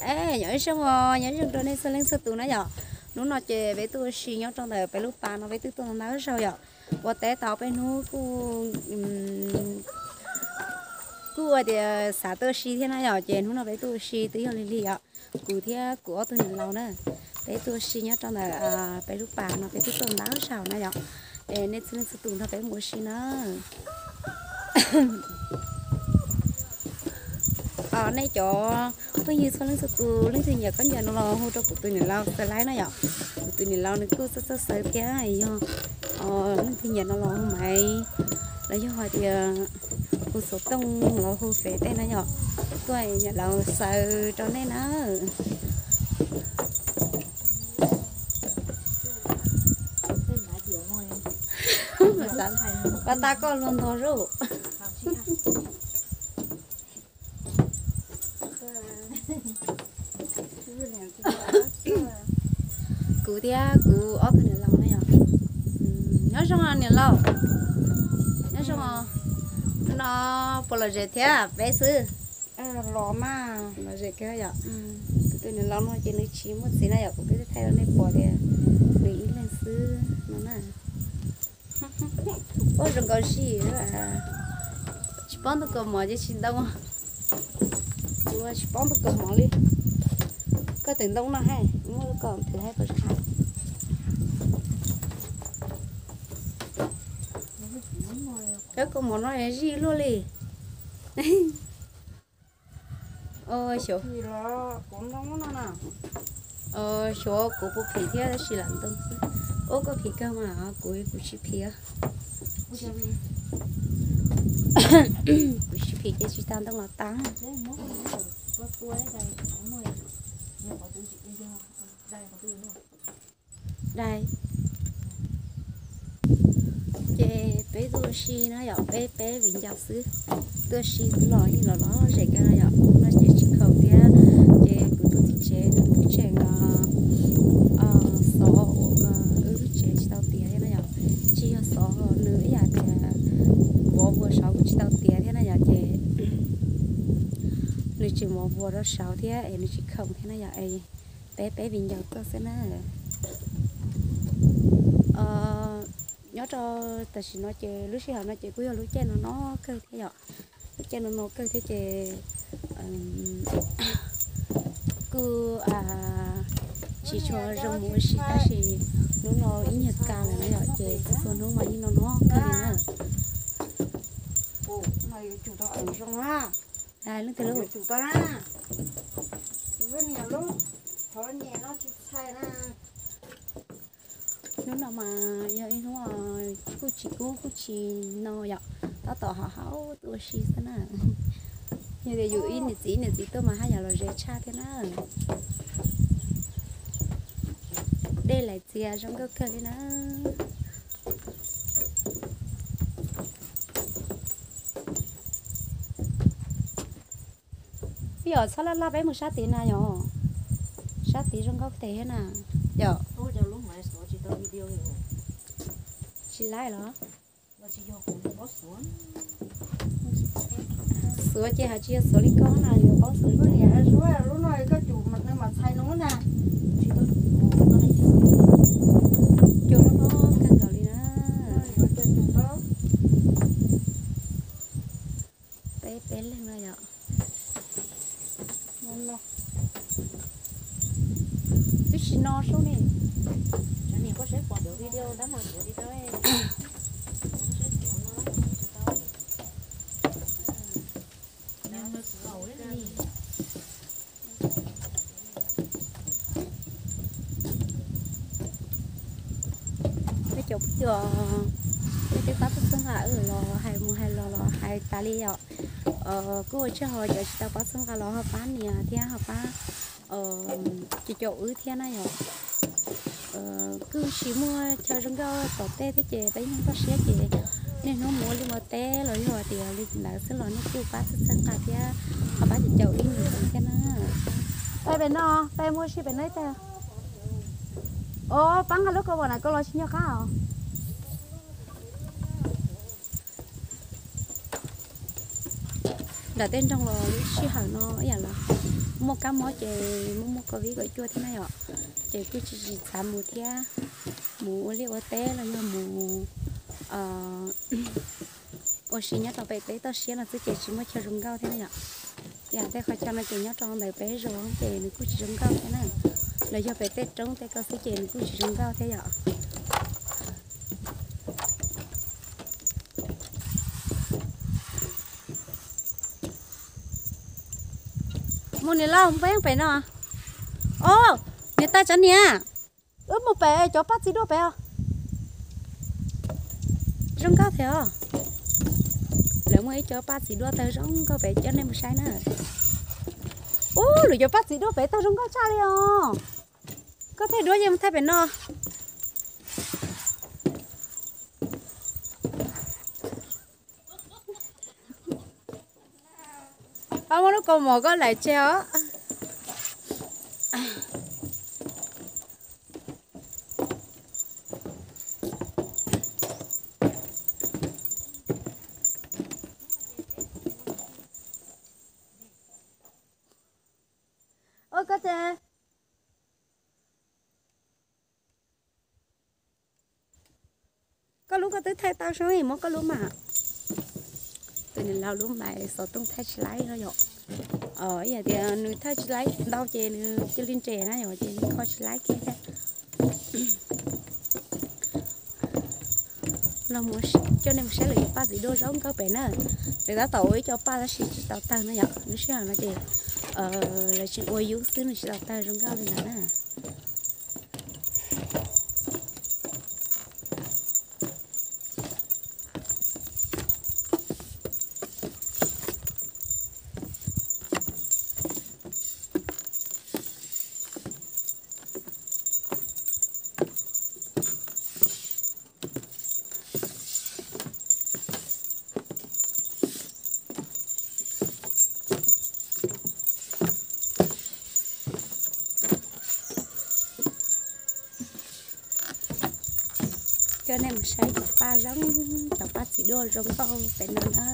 Es nyob zoo, nyob zoo rau nej txhua leej txhua tus na yom. Hnub no ces peb tuaj ua si nyob rau ntawm peb lub pas no, peb twb tuaj ntau zaug yom. Ua teb tau peb hnub kuj, kuj ua tias xav tuaj ua si thiab na yom, ces hnub no peb tuaj ua si twb yog lig lig yom. Kuv thiab kuv ob tug niam laus na, peb tuaj ua si nyob rau ntawm peb lub pas no, peb twb tuaj ntau zaug na yom. Es nej txhua leej txhua tus nrog peb mus ua si na. Nej cov phooj ywg txhua leej txhua tus, leej twg nyiam khaub ncaws no los hu rau kuv tus niam laus xaws laib na yom. Kuv tus niam laus nws kuj txawj txawj xaws thiab yog leej twg nyiam no los hu Maiv, los yog hais tias hu xov tooj los hu fev tej na yom. Tuaj niam laus xaws rau nej na. Pas tas koj luag ntog zuj. Kuv thiab kuv ob tug niam laus na yom. Nyob zoo niam laus. Nyob zoo. No puas lom zem thiab peb xwb? Los mas lom zem kawg yom. Kuv tus niam laus no ces nws tsis muaj txiv na yom, kuv twb thaij rau nej pom tias nws ib leeg xwb no na. Ua zoo nkaus zim, tsis paub ntuj kaus mom ces tsis ntoo. Kuv tsis paub ntuj kaus mom li. Koj twm ntoo no hais, muaj lub kaus twm hais pom zoo. Koj kaus mom no zij luaj li. Xyov kuv puas phim thiab tab sis lam ntoo xwb. Ub, koj phim kawg mas, kuv kuv tsis phim. Kuv tsis phim ces tsis tas ntoo los tas. Dai. Ces peb tuaj ua si na yom, peb peb viv ncaus xwb. Tuaj ua si xwb los yeej los lom zem kawg no yom, no ces tsis khoom thiab. Ces kuv tus txiv tsev nws kuj tseem xov ua wb lub tsev tsis tau tiav thiab na yom. Tsis yog xov, nws ib yam tias vov vuas saud kuj tsis tau tiav thiab na yom, ces nws tseem vov vuas rau saud thiab es nws tsis khoom thiab na yom. Peb peb viv ncaus tuaj xwb na. Nyob rau tam sim no ces lub sij hawm no ces kuj yog lub caij no no kawg thiab yom. Lub caij no no kawg thiab ces kuj tsis tshua zoo mus ua si tab sis hnub no ib nyuag kas lawm na yom, ces txhua txhua hnub mas yeej no no kawg li na. Leej twg lub? Hnub no mas yog ib hnub kuj tsis kub kuj tsis no yom, tab tom haus haus tuaj ua si xwb na. Yog tias yus ib niam txiv ib niam txiv tuaj mas haj yam lom zem tshaj thiab na. Dej laim txias zoo nkauj kawg li na. Peb yom, txhob laj laj, peb mus sab tid na yom. Sab tid zoo nkauj tes thiab na yom. Tsis laib los? Xuav ces hais tsis yog xuav li koj na, yuav paub xuav li cas. Lub no koj cus mas txhais no na. Cus loj loj kawg nkaus li na. Peb peb leeg no yom. Twb tsis no sub ne. Peb cov phooj ywg, peb twb pab txhawb nqa wb los hais mus hais los los hais tas li yom. Kuj ua tsaug cov tsis tau pab txhawb nqa los ho pab nias thiab ho pab cov caum wb thiab na yom. Kuj tsis muaj chaw zoo nkauj tom tej thiab ces peb yeej toj siab ces niaj hnub mus ua liaj ua teb los yog tias li ntawd xwb los nej kuj pab txhawb nqa thiab ho pab cov caum wb mus thiab na. Peb pem no, peb muaj sij pem no ib tag. Os, pab nqa lub kaus vom na, koj los tsis nco qab os. Tej nroog los lub sij hawm no ib yam los muaj kab mob ces muaj muaj covid kaum cuaj thiab na yom, ces kuj tsis tsis xav mus thiab, mus ua liaj ua teb los yog mus ua si nyob rau pem peb toj siab no xwb ces tsis muaj chaw zoo nkauj thiab na yom. Yam tej qhov chaw no ces nyob rau ntawm peb zos ces nws kuj tsis zoo nkauj thiab na, los yog pem tej roob tej ko xwb ces nws kuj tsis zoo nkauj thiab yom. Mus niam lauj, peb pem no. Os, niam tais tsav niam, wb mus pem cov paj txiv duaj pem os. Zoo nkauj thiab os. Lawv muaj ib co paj txiv duaj tawg zoo nkauj pem coj nej mus saib na. Ub, lawv cov paj txiv duaj pem tawg zoo nkauj tshaj li os. Koj thaij duab yeej thaij pem no. Muab lub kaus mom koj lais tseg os. Ua koj ces koj lub koj twb thaij tau sub, muab koj lub mas. Tus niam laus lub mas xov tooj thaij tsis laib no yom. Yog tias nws thaij tsis laib ntau ces nws cia li nres na yom, ces nws kho tsis laib kiag thiab. Coj nej mus saib lawv cov paj txiv duaj zoo nkauj pem na. Lawv tab tom ua ib co paj tab sis tsis tau tawg no yom, lub sij hawm no ces lawv tseem ua yub xwb nws tsis tau tawg zoo nkauj li ntawd na. Coj nej mus saib cov paj zoo, cov paj txiv duaj zoo nkauj pem no na.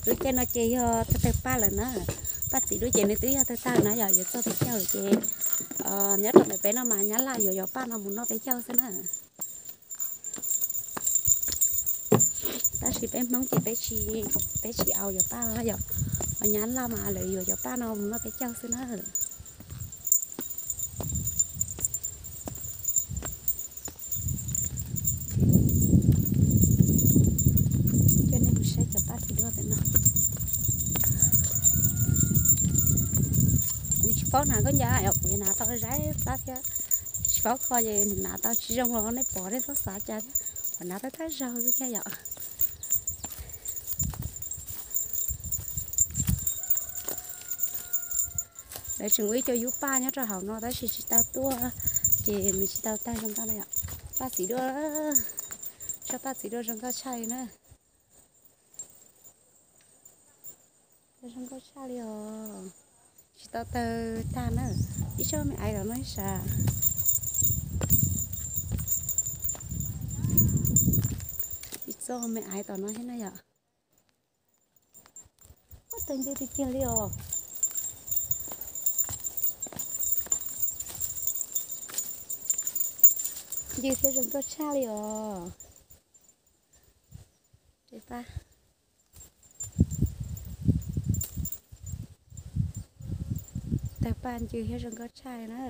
Lub caij no ces yog tawg tawg paj lawm na. Paj txiv duaj ces nws twb yog tawg tawg na yom, yuav txog peb caug lawm ces nyob rau ntawm peb no mas nyab laj yuav yuav paj no mus noj peb caug xwb na. Tab sis peb Hmoob ces peb tsis, peb tsis au yuav paj no yom, ho nyab laj mas lawv yuav yuav paj no mus noj peb caug xwb na. Coj nej mus saib cov paj txiv duaj pem no. Kuv tsis paub hnav khaub ncaws, kuv hnav tau zaib plab thiab, tsis paub kho ces hnav tau tsis zoo los nej pom nej txhob xav cas thiab, kuv hnav tau thawj zaug xwb thiab yom. Lawv tseem ua ib co yub paj nyob rau hauv no tab sis tsis tau tuaj, ces nws tsis tau tawg zoo nkauj na yom. Paj txiv duaj, tsob paj txiv duaj zoo nkauj tshaj li na. Zoo nkauj tshaj li os. Tsis tau tawg tag na. Ib tsob me aiv tom no ib sab. Ib tsob me aiv tom no thiab na yom. Ua tawg ncw tiag tiag li os. Ncw thiab zoo nkauj tshaj li os. Tawg paj ncw thiab zoo nkauj tshaj li na.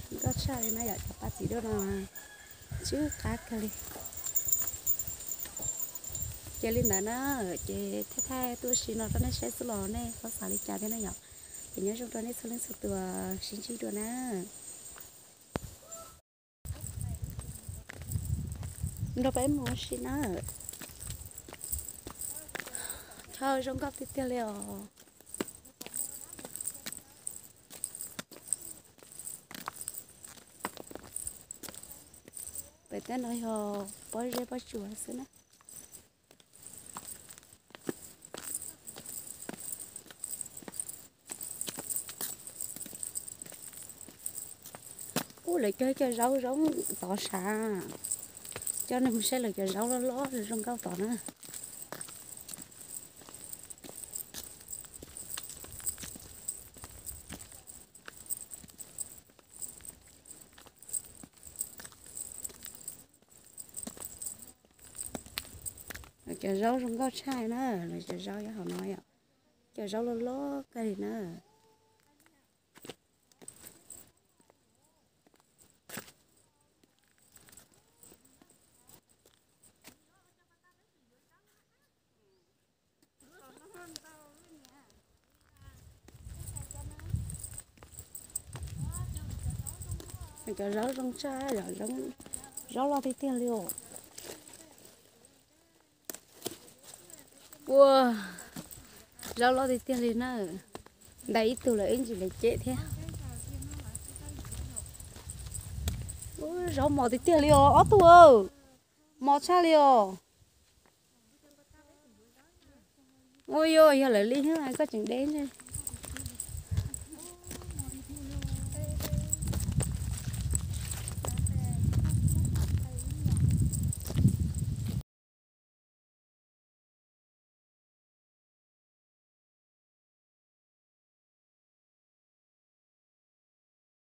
Zoo nkauj tshaj li na yom, cov paj txiv duaj no tsw qab kawg li. Ces li ntawd na, ces thaij thaij tuaj si no rau nej saib xwb los nej txhob xav li cas thiab na yom. Ces nyob zoo rau nej txhua leej txhua tus, sib ntsib dua na. Nrog peb mus ua si na. Chaw zoo nkauj tiag tiag li os. Pem tej no yog pob zeb pob tsuas xwb na. Ub, lawv cog cov zaub, zaub tod sav. Coj nej mus saib lawv cov zaub loj loj zoo nkauj tod na. Cov zaub zoo nkauj tshaj na, lawv cov zaub nyob hauv no yom. Cov zaub loj loj kawg li na. Cov zaub zoo tshaj, zaub loj tiag tiag li os. Ua, zaub loj tiag tiag li na. Ntais ib tug lawm ib ntsis lawv cem thiab. Ua, zaub mos tiag tiag li os ob tug. Mos tshaj li os. Ua, yog, yog lawv li koj tseem deb.